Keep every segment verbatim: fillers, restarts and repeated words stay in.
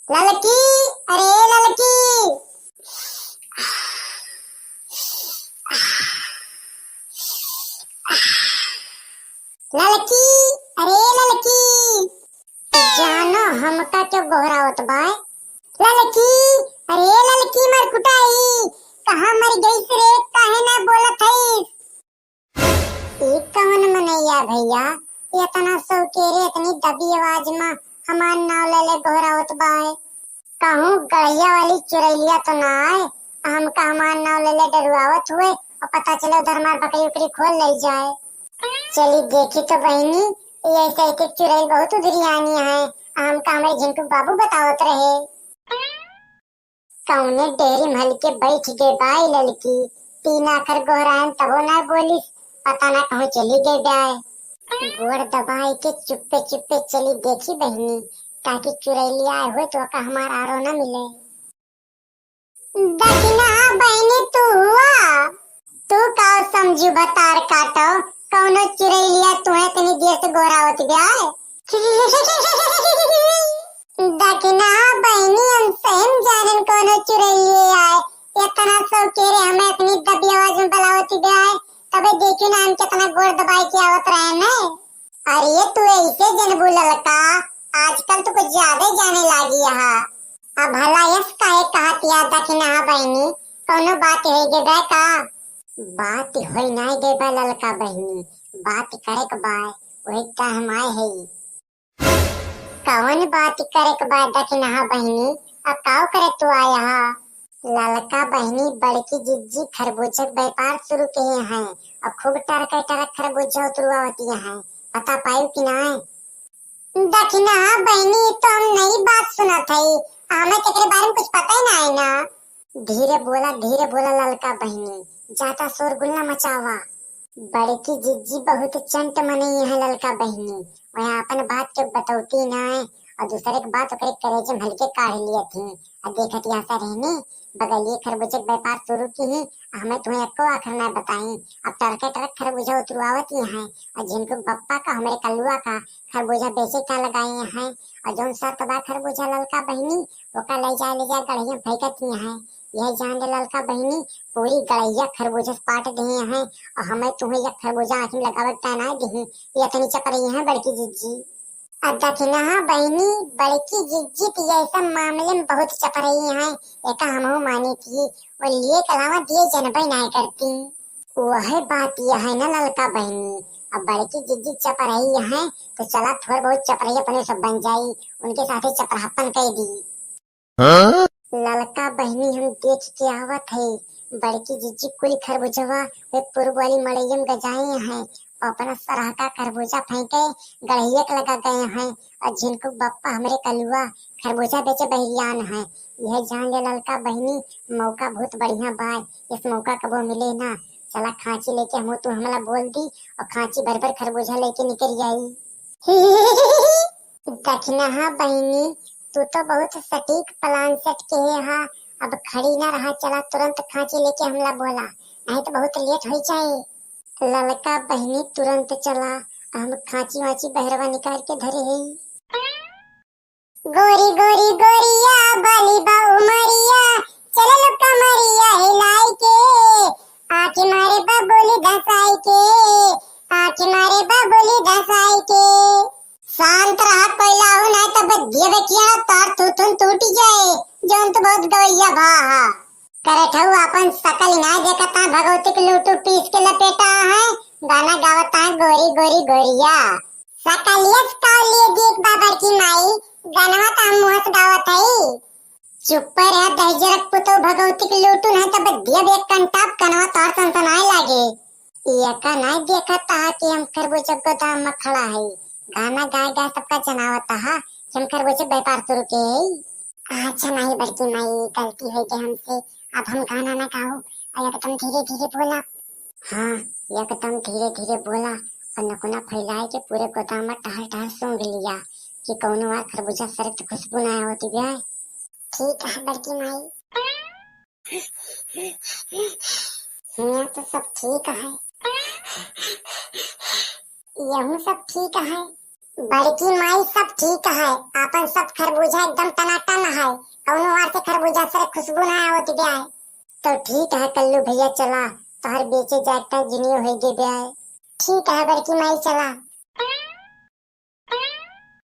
ललकी, अरे ललकी, ललकी, अरे ललकी, जानो हमका क्यों गोहरावत बाय? ललकी, अरे ललकी मरकुटाई, कहाँ मर गईस रे, काहे ना बोलत हईस? ई कवन मनैया भैया, एतना सौकेरे, एतनी दबी आवाज मा हमार नाव ले ले गोहरावत बाय? कहूँ गढ़िया वाली चुरैलिया तो ना आए, हमका हमार नाव ले ले डरुआवत हुए और पता चले उधर हमार बकरी उकरी खोल ले जाए। चली देखी तो बहिनी, ये ऐसे ऐसे चुरैल बहुत उधरियानी है, हमका हमरे झिनकू बाबू बतावत रहे। कौने डेरी मल के बैठ गए बाय ललकी, तीन आखर गोहरायन तबो ना बोलिस, पता ना कहूँ चली गए बाय। गोड़ दबाए के चुप्पे चुप्पे चली देखी बहिनी, ताकि चुरैलिया आए हुए तो ओका हमार आरो ना मिले। दखिना बहिनी तू हुआ, तू का समझू भतार काटो, कौनो चुरैलिया तुहे इतनी देर से गोहरावत बाय? दखिना बहिनी हम सही में जानन कौनो चुरैलिया आए, एतना सौकेरे हमें इतनी दबी आवाज में बुलावत बाय, तबे देखी ना हम कितना गोड़ दबाए के आवत रहे न। अरे तू ऐसे जनबू ललका, आजकल तू कुछ ज्यादा ही जाने लागी हा। अब भला यस काहे कहत या दखिना बहिनी, कौनो बात होई गए बा का? बात होई नाय गए बा ललका बहिनी, बात करे के बा, वही का हम आए है। कौन बात करे के बा दखिना बहिनी, अब काव करे तू आया हा? ललका बहिनी बड़की जिज्जी खरबूजा के व्यापार शुरू किए हैं और खूब टरक टरक खरबूजा उतरवावती हैं, पता पायू कि नाय? दखिना बहिनी, तो हम नई बात सुनत हई, हमें तेकरे बारे में कुछ पता ही ना है ना। धीरे बोला, धीरे बोला ललका बहिनी, ज्यादा शोरगुल ना मचावा। बड़की जिज्जी बहुत चंट मनई है ललका बहिनी, वह अपन बात के बतौती ना है और दूसरे के बात ओकरे करेजे में हल्के काढ़ लिया थी। और देखत यहाँ से रहनी बगलिए खरबूजे के व्यापार शुरू की ही, हमें तुम्हें एको आखर ना बताई। अब टरके टरक खरबूजा उतरवावत ही हैं और झिनकू बप्पा का हमरे कलुआ का खरबूजा बेचे का लगाए हैं। और जौन शर्त बा खरबूजा ललका बहिनी, ओका ले जाए ले जाए गढ़िया फेंकत ही हैं। यह जान ले ललका बहिनी, पूरी गढ़िया खरबूजा से पाट दिए हैं और हमें तुम्हें एक खरबूजा आँख में लगावत का ना दिही, ये इतनी चपरई हैं बड़की जिज्जी। अब दखिना बहिनी, बड़की जिज्जी तो यह सब मामले में बहुत चपरई हैं, एका हमहू माने की, वो लिए के अलावा दिए जनबे ना करती। वह बात यह है ना ललका बहिनी, अब बड़की जिज्जी चपरई हैं, तो चला थोड़ बहुत चपरई अपने सब बन जाई, उनके साथे चपराहपन कर दी। हाँ? ललका बहिनी हम देख के आवत है, बड़की जिज्जी कुल खरबूजवा वे पूर्व वाली मड़ैया में गजाए हैं, और अपना सरहका खरबूजा फेंके गड़हिया के लगा गए हैं, और झिनकू बप्पा हमरे कलुआ खरबूजा बेचे बहिरियान हैं। यह जान ले ललका बहिनी, मौका बहुत बढ़िया बाय, इस मौका कबो मिले ना। चला खांची लेके हमहू तू हमला बोल दी और खांची भर भर खरबूजा लेके निकल आई। दखिना बहिनी, तू तो बहुत सटीक plan set किहे हा। अब खड़ी ना रहा, चला तुरंत खांची लेके हमला बोला, नहीं तो बहुत late हो जाए। ललका बहिनी तुरंत चला, हम खांची वाची बहरवा निकाल के धरे है। गोरी गोरी गोरिया, बाली बा उमरिया, चलल कमरिया हिलाई के। आँख मारे बबुली धसाई के, आँख मारे बबुली धसाई के। शांत रहा कोयलाऊ, नाहीं तब दिए बेकिया तार थुथुन टूटी जाए, जौन तू बहुत गवैया भा हा। करठऊ आपन सकल नाहीं देखत हा, भगवती के लूटू पीस के लपेटा है, गाना गावत है गोरी गोरी गोरिया। सकलियस का लिए देख बा बड़की माई, गनवा त हम मुँह से गावत हई। चुप रह दहिजरक पुतौ भगवती के लूटू, नहीं तब दियब एक कंटाप कनवा तोहर सनसनाए लागे। एका नहीं देखत हा कि हम खरबूजा गोदाम में खड़ा हई, गाना गाए गाए सबका जनावत हा कि हम खरबूजा व्यापार शुरू के हई। अच्छा नहीं बड़की माई, गलती हो गई हमसे, अब हम गाना ना गाओ और एकदम धीरे धीरे बोला। हाँ, एकदम धीरे धीरे बोला और नकुना फैलाए के पूरे गोदाम में टहल टहल सूंघ लिया कि कौनो आर खरबूजा सरित खुशबू ना आवत बिया। ठीक है बड़की माई। हियाँ तो सब ठीक है, यहूँ सब ठीक है। बड़की माई, सब ठीक है, आपन सब खरबूजा एकदम टनाटन है, कौनो आर से खरबूजा से खुशबू ना आवत बा। तो ठीक है कल्लू भैया, चला, तोहर बेचे जाए का जिनियो होइ गे बा। ठीक है बड़की माई, चला।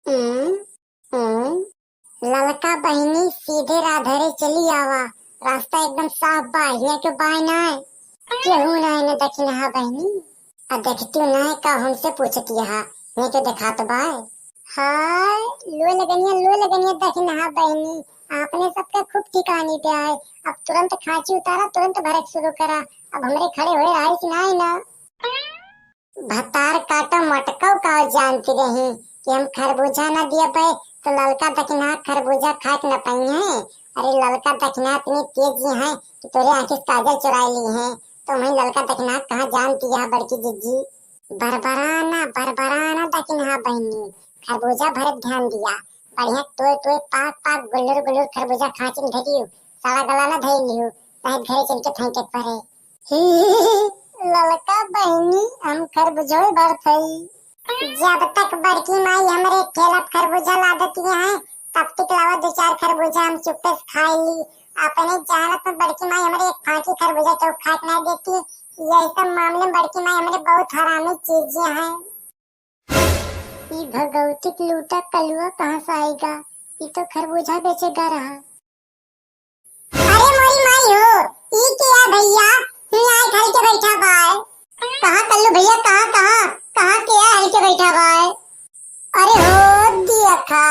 हम्म, हम्म। ललका बहिनी सीधे राह धरे चली आवा, रास्ता एकदम साफ बा, हियाँ के बाय नाय, केहू नाय न दखिनहा बहिनी। आ देखती नाय का हमसे पूछती हा, हियाँ के देखात बाय। हाय, लो लगनिया, लो लगनिया दखिनहा बहिनी, आपने सबके खूब ठिकानी पे आए। अब तुरंत खांची उतारा, तुरंत भरक शुरू करा, अब हमरे खड़े होए रहाइस नाय ना। भतार काटो मटको का जानती रही कि हम खरबूजा ना दियबे तो ललका दखिनहा खरबूजा खाए के न पइहें। अरे ललका दखिनहा इतनी तेज है कि तोरे आँखी से काजल चुराई ली है, तो मैं ललका दखिनहा कहाँ जानती है बड़की जिज्जी। बरबराना, बरबराना दखिनहा बहिनी, खरबूजा भरत ध्यान दिया, बढ़िया तोय तोय पाक पाक गुल्लुर गुल्लुर खरबूजा खाँची में धरियो, सड़ा गला ना धइलियो, नहीं घरे चल के फेंके के पड़े। ललका बहिनी, हम खरबूजो भरत हई। जब तक बड़की माई हमरे ठेला पे खरबूजा ला देती हैं, तब तक लावा दो चार खरबूजा, हम चुप्पे से खाई ली। अपने जानत में बड़की माई हमरे एक फांकी खरबूजा केहू खाए के ना देती। यही सब मामले में बड़की माई हमरे बहुत हरामी चीजें हैं। ई भगवती के लूटा कलुआ कहाँ से आएगा? ई तो खरबूजा बेचेगा रहा। अरे मोरी माई हो, ई के है भैया? हियाँ आए हल के बैठा बाय। कहाँ कल्लू भैया, कहाँ, कहाँ, कहाँ के है हल के बैठा बाय? अरे हो दिया खा,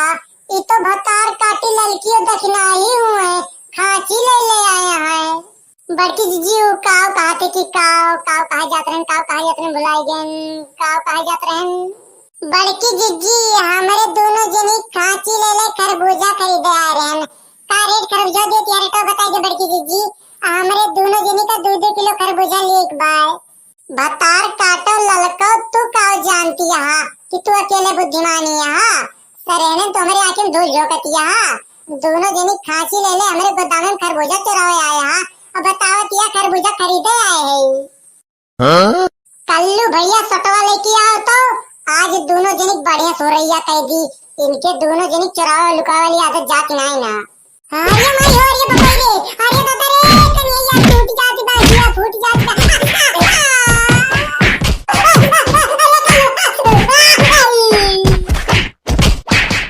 ई तो भतार काटी ललकियो दखिनाही हुए, खांची ले ले आए हैं। बड़की जिज्जी, ऊ काव कहत है कि काव, काव कहे जात रहन, काव कहे जात रहन, भुलाई गन, काव कहे जात रहन। बड़की जिज्जी, हमरे दोनों जनी खांची ले ले खरबूजा खरीदे आ रहन। का रेट खरबूजा देत यार, तो बताई दे बड़की जिज्जी। हमरे दोनों जनी का दो दो किलो खरबूजा लेक बाय। भतार काटो ललको, तू काव जानती यहाँ कि तू अकेले बुद्धिमानी यहाँ? सरेहने तो हमरे आँखी में धूल झोंकती यहाँ। दोनों जनी खांची ले ले हमरे गोदाम में खरबूजा चुरावे आए यहाँ और बतावत या खरबूजा खरीदे आए हैं। हाँ? कल्लू भैया सटवा लेके आओ तो आज दोनों जनी बढ़िया सोरैया कह दी। इनके दोनों जनी चुरावे लुकावे वाली आदत जात नाय ना। हाँ, अरे माई हो, अरे बाप